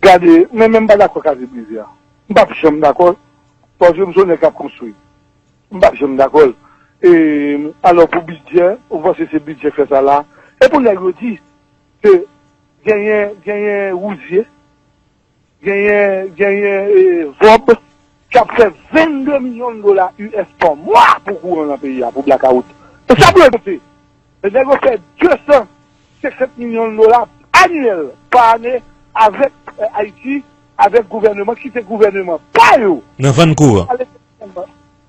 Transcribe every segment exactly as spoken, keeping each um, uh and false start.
Gade, mwen menm m pa dakò Kazim Rivière. M p ap janm dakò, paske m se yon nèg k ap konstwi. M p ap janm dakò l. E, alò pou bidjè, ou panse se bidjè k fè sa la? E pou nèg yo di ke genyen, genyen Rouzier, genyen, genyen e, Vòb, k ap fè vennde milyon dola U S pa mwa pou kouran nan peyi a, pou blakawout. E sa pou yo konte. E nèg yo fè de san senkant milyon dola anyèl pa ane avèk e, Ayiti, avèk gouvèneman, ki se gouvèneman pa yo. Nan vann kouran.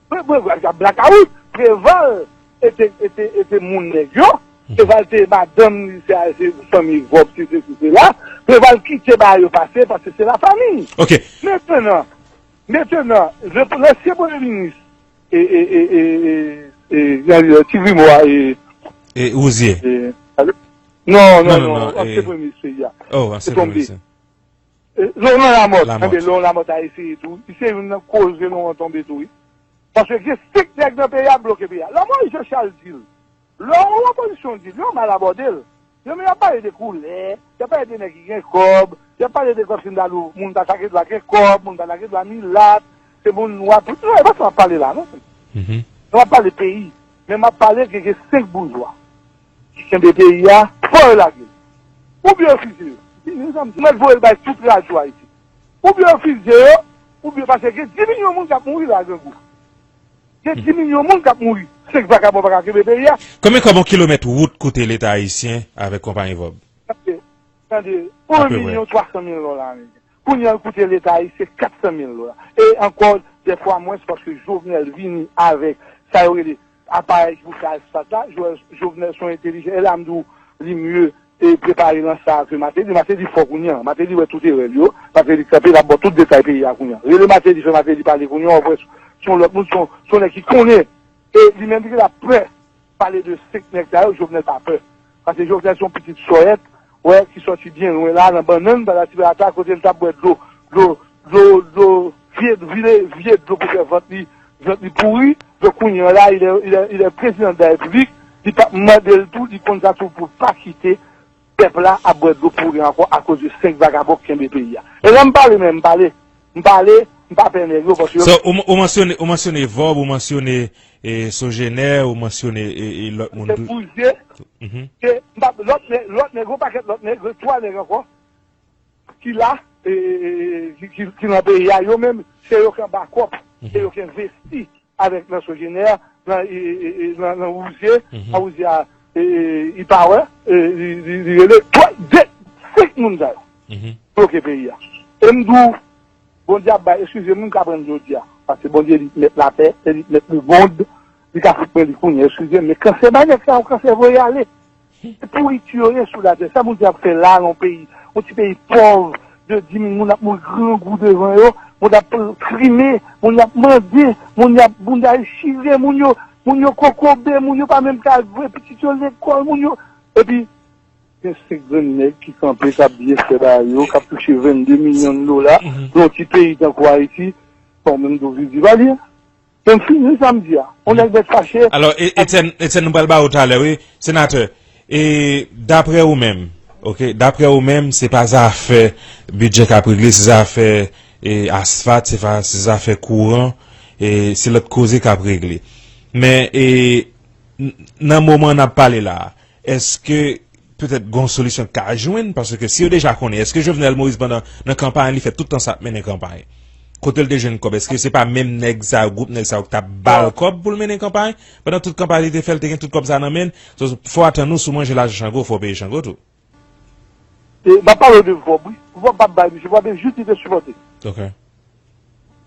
Blakawout, Preval e te, e te, e te moun nèg yo. Preval te madanm li, se, se fanmi Vòb, se, se, se, se la. Preval kite bagay yo pase, paske se la fanmi. Ok. Mentenan, mentenan, le, lansyen premye minis, e, e, e, e, e, e, e, Ti Grimo a, e, E Rouzier. E, non, non, non, non, non, non, ansyen e, premye minis peyi a. Oh, ansyen premye minis. E, Laurent Lamothe. Lamothe. Enben, Laurent Lamothe a eseye tou. Li se youn nan koze Laurent tonbe tou, wi. Paske gen senk nèg nan peyi a bloke peyi a. Lè Moïse Jean Charles di l, lè yon opozisyon di l, yo mal abòde l. Yo menm y ap pale de koulè, y ap pale de nèg ki gen kòb, y ap pale de kòb si m ta di w, moun ta ta gen dwa gen kòb, moun ta ta gen dwa milat, se moun nwa pou. Non, e pa sa m ap pale la, non. Mhm. M ap pale peyi, men m ap pale ke gen senk boujwa ki kenbe peyi a, fò yo lage l. Oubyen yo fiziye yo. Mèt voye l bay tout radyo Ayiti. Oubyen yo fiziye yo, oubyen paske gen dis milyon moun k ap mouri la, grangou. Gen dis milyon moun k ap mouri. Senk vakabon pa ka kenbe peyi a. Konbyen kòb yon kilomèt wout koute Leta ayisyen avèk konpayi Vòb? Tande, tande, yon milyon twa san mil dola ameriken. Kounye a, l koute Leta ayisyen kat san mil dola. E ankò, dèfwa mwens, paske Jovenel vini avèk sa yo rele aparèy ki pou fè asfalt la. Jo-, Jovenel se yon entelijan. E la, m di w, li mye e prepare nan sa ke Martelly. Martelly fò kounye a. Martelly wè tout erè l yo. Martelly kanpe, l ap ba w tout detay peyi a kounye a. Rele Martelly, fè Martelly pale kounye a, w ap wè se yon lòt moun, se yon, se yon nèg ki konnen. E li menm li gentan prè pale de senk nèg sa yo, Jovenel pa pè. Paske Jovenel se yon pitit sòyèt, wè, ki sòti byen lwen la, nan bannann, patati patata, kote l t ap bwè dlo, dlo, dlo, dlo, vye, vye, vye dlo pou fè vant li, vant li pouri. Donk, kounye a la, il est, il est, il est président de la République, li p ap mande l tou, li konn sa tou pou pa kite pèp la ap bwè dlo pouri ankò akoz de senk vagabon k kenbe peyi a. E lè m pale, men m pale, m pale, m pa pè nèg yo, paske yo So, ou, ou mansyone, ou mansyone Vòb, ou mansyone e, Sogener, ou mansyone e, e lòt moun tou. Bouzye, Mhm. E, m pa, lòt nè-, lòt nèg, yon pakèt lòt nèg, twa nèg ankò, ki la, e, e, e, ki, ki, ki nan peyi a, yo menm, se yo k anba kòb, se yo k envesti avèk nan Sogener, nan, e, e, e, nan, nan Rouzier, nan Rouzier a, e, e, e, Power, e, li, li, li rele twa, de, senk moun sa yo. Bloke peyi a. E m di w, Bondye ap bay, eskize m, m ka pran jodi a. Paske Bondye li k mèt latè, se li k mèt lemonn, li ka fout mwen li kounye a, eskize m. Men kansè bay nèg sa yo, kansè voye ale. Se pouriti yo ye sou latè. Sa Bondye ap fè la nan yon peyi, yon ti peyi pòv, de dis mil moun ap mouri grangou devan yo, moun ap, euh, krimen, moun y ap mande, moun y ap, moun y ap chire, moun yo, moun yo kokobe, moun yo pa menm ka voye pitit yo lekòl, moun yo, epi, gen senk grenn nèg ki kanpe, k ap byen fè bagay yo, k ap touche vennde milyon dola nan yon ti peyi tankou Ayiti, fò w menm tou viv di pa byen. Men m fini sa m di a. Yon nèg mèt fache. Alò, E-, Etienne, Etienne, nou pral ba ou talè, wi. Senatè, e daprè ou menm, ok, daprè ou menm, se pa zafè bidjè k ap regle, se zafè, e, asfalt, se pa, se zafè kouran, e, se lòt koze k ap regle. Men, e, n-, nan moman n ap pale la a, èske petèt gon solisyon k ka jwenn, paske si yo deja konnen, èske Jovenel Moïse pandan nan kanpay li fè tout tan sa ap mennen kanpay? Kote l te jwenn kòb? Èske se pa menm nèg sa yo, gwoup nèg sa yo k t ap ba l kòb pou l mennen kanpay? Pandan tout kanpay li te fè, l te gen tout kòb sa nan men l. So, fò w atann ou, si w manje lajan Chango, fò w peye Chango tou. E, m ap pale w de Vòb, wi. Vòb p ap bay misye, Vòb e jis li te sipòte. Ok.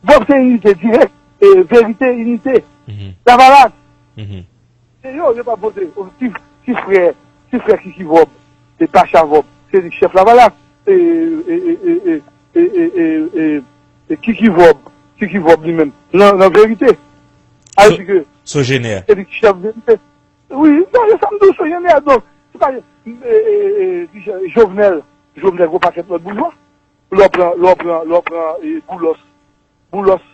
Vòb se inite dirèk, e, verite, inite. Lavalas. Se yo, yo p ap vote. Ti, ti frè, ti frè Kiki Vòb, e Pacha Vòb, se li k chèf Lavalas. E, e, e Kiki Vòb, Kiki Vòb li menm, nan, nan verite. Sa vle di ke Sogener. Se li k chèf verite. Wi, non, se sa m di w, Sogener, donk, se pa, e, e, e, Jovenel, Jovenel, gwo pakèt lòt boujwa. Lè w pran, lè w pran, lè w pran, e, Boulos. Boulos,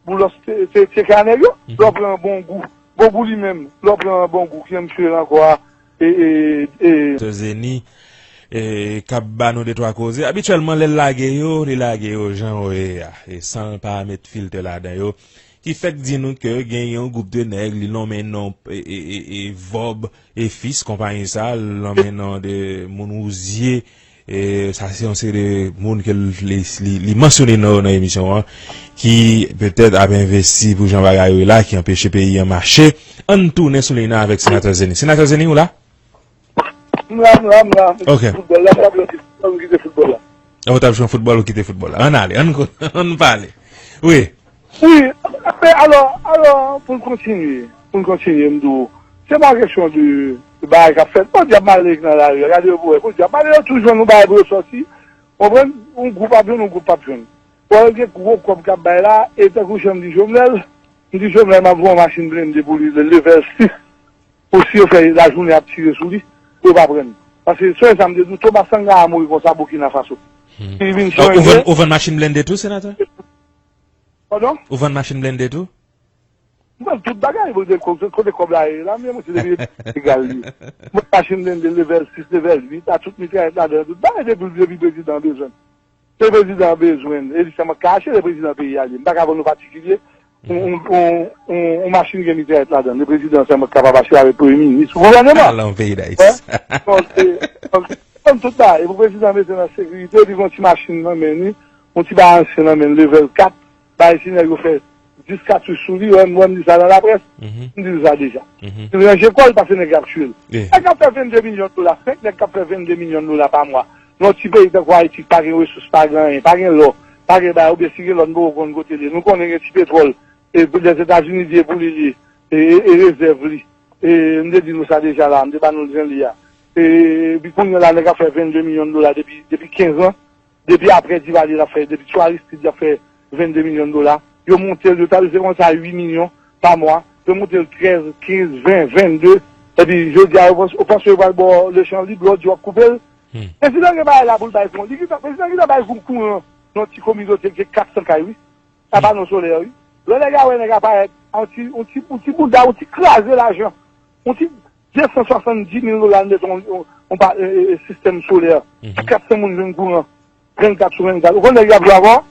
Boulos, se, se, se ka nèg yo. Lè w pran Bongou. Bongou li menm, lè w pran Bongou, ki menm sou ankò a, e, e, e. Zeni. e, k ap ba nou de twa koze. Abityèlman, lè l lage yo, li lage yo jan yo ye a, e san l pa met filtè ladan yo. Ki fèk di nou ke gen yon gwoup de nèg, li lonmen non, e, e, e, e Vòb e Fis, konpayi sa, l lonmen non de moun Wouzye. E sa se yon seri de moun ke l, li, li, li mansyone nan, nan emisyon an, ki petèt ap envesti pou jan bagay yo ye la, ki anpeche peyi an mache. Ann tounen sou liy nan avèk Senatè Zeni. Senatè Zeni, ou la? M la, m la, m la. Ok. Foutbòl la, m t ap jwe foutbòl, m kite foutbòl la. Ou t ap jwe foutbòl, ou kite foutbòl la. Ann ale, ann, ann pale. Wi. Wi, men alò, alò, pou n kontinye, pou n kontinye, m di w, se pa kesyon de, de bagay k ap fèt. Podyab male k nan lari a, gade yo pou wè, podyab male yo tou jwenn yon bagay pou yo sòti. Konprann? Yon gwoup ap jwenn, yon gwoup p ap jwenn. Bon, gen gwo kòb k ap bay la, e tankou jan m di Jovenel, m di Jovenel, m ap voye yon machin blende pou li, level sis. Pou si yo fè lajounen ap tire sou li, pou yo pa pran l. Paske se sa m te di w, Thomas Sankara mouri konsa Burkina Faso. Hmm. Li vin Ou, ou sonje. Vann, ou vann machin blende tou, senatè? Padon? Ou vann machin blende tou? M vann tout bagay, kote, kote, kote kòb la ye la, men mwen se depi egal li. M vann machin blende level sis, level uit, a tout mitrayèt ladan, tout bagay depi, depi prezidan bezwen. Se prezidan bezwen, e li sèlman ka achte, se prezidan peyi a li. M pa ka vann yon patikilye, yon, yon, yon, yon, yon machin gen mitrayèt ladan. Se prezidan sèlman ki kapab achte avèk premye minis gouvèneman. Alon peyi Dayiti. Wè. Donk, se, donk, se tout la. E pou prezidan mete nan sekirite, li gen yon ti machin nan men li, yon ti bagay ansyen nan men li, level kat, bagay si nèg yo fè dis katouch sou li, wè, m wè m di sa nan laprès, m di l sa deja. Li ranje kò l paske nèg ap tchwe l. Nèg ap fè vennde milyon dola, senk nèg k ap fè vennde milyon dola pa mwa. Nan yon ti peyi tankou Ayiti, pa gen resous, pa gen anyen, pa gen lò, pa gen bagay, oubyen si gen lò, nou poko konn kote l ye. Nou konnen gen ti petwòl, e Lèzetazini di e pou li l ye, e, e, e rezèv li. E m te di nou sa deja la, m te ba nou jan li a. E, epi kounye a la, nèg ap fè vennde milyon dola depi, depi kenz an. Depi apre Divalye l ap fè, depi sou Aristide l ap fè vennde milyon dola. Yo monte l, yo tabli se konsa uit milyon pa mwa. Yo monte l trèz, kenz, ven, vennde. Epi jodi a, ou panse, ou panse yo pral ba w lechann lib, lè w di w ap koupe l? Prezidan gen bagay la pou l bay pou li. Prezidan gentan bay kou kouran nan ti kominote ki kat san kay, wi. Sa pa non solè, wi. Lè nèg a wè nèg a parèt, yon ti, yon ti, yon ti bouda, yon ti kraze lajan. Yon ti de san swasanndis mil dola, l mete yon, yon, yon pa, e, e, e, sistèm solè. Kat san moun jwenn kouran. Vennkat sou vennkat. Ou konn nèg y ap jwe avè w?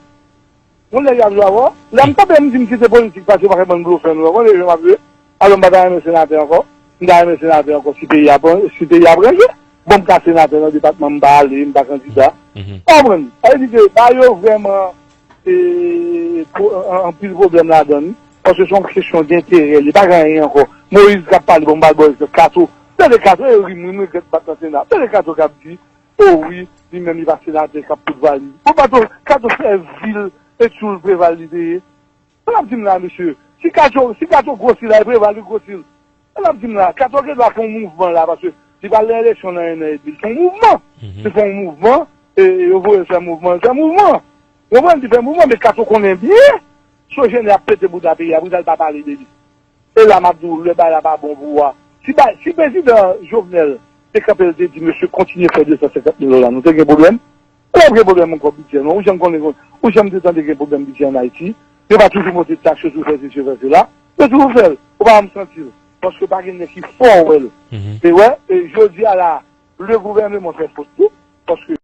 Ou konn nèg y ap jwe avè w? Lè m kanpe, m di m kite politik pase, pa fè bann blofè nou. Ou konn jan m ap jwe? Alò, m pa ta renmen senatè ankò. M ta renmen senatè ankò si peyi a pran, si peyi a pran je. Bon, m ka senatè nan depatman, m pa ale, m pa kandida. Ou konprann? Sa vle di ke ba yo vrèman, e, pwo-, an-, anpil pwoblèm ladan li. Paske se yon kesyon denterè. Li pa gen anyen ankò. Moyiz k ap pale, bon, m pral ba w egzanp, Kato. Tande Kato, e ri m, ri m regrèt m pa t nan Sena. Tande Kato k ap di, o wi, li menm li pa senatè k ap poud valiz. Bon, Kato, Kato se vil e tchoul Preval li te ye. Sa l ap di m la, mesye? Si Kato, si Kato gwosi la, e Preval li gwosi l. Sa l ap di m la? Kato gen dwa fè yon mouvman la, paske li pral nan eleksyon nan en an edmi. Li fè yon mouvman. Li fè yon mouvman, e, e yo voye l fè mouvman, li fè mouvman. Ou konprann? Li fè mouvman, men Kato konnen byen Sogener ap pete bouda peyi a, Preval pa pale de li. E la m ap di w, lè bagay la pa bon pou ou a. Si ba-, si prezidan Jovenel te kanpe, l te di, mesye, kontinye fè de san senkant mil dola, nou te gen pwoblèm? Ou p ap gen pwoblèm ankò bidjè, non. Ou janm konnen, ou janm te tande gen pwoblèm bidjè ann Ayiti? Yo pa toujou monte taks yo, toujou fè sesi, yo fè sela? Yo toujou fè l. Ou pa janm santi l. Paske pa gen nèg ki fè w wè l. E wè, e jodi a la, le gouvèneman fè fot tou. Paske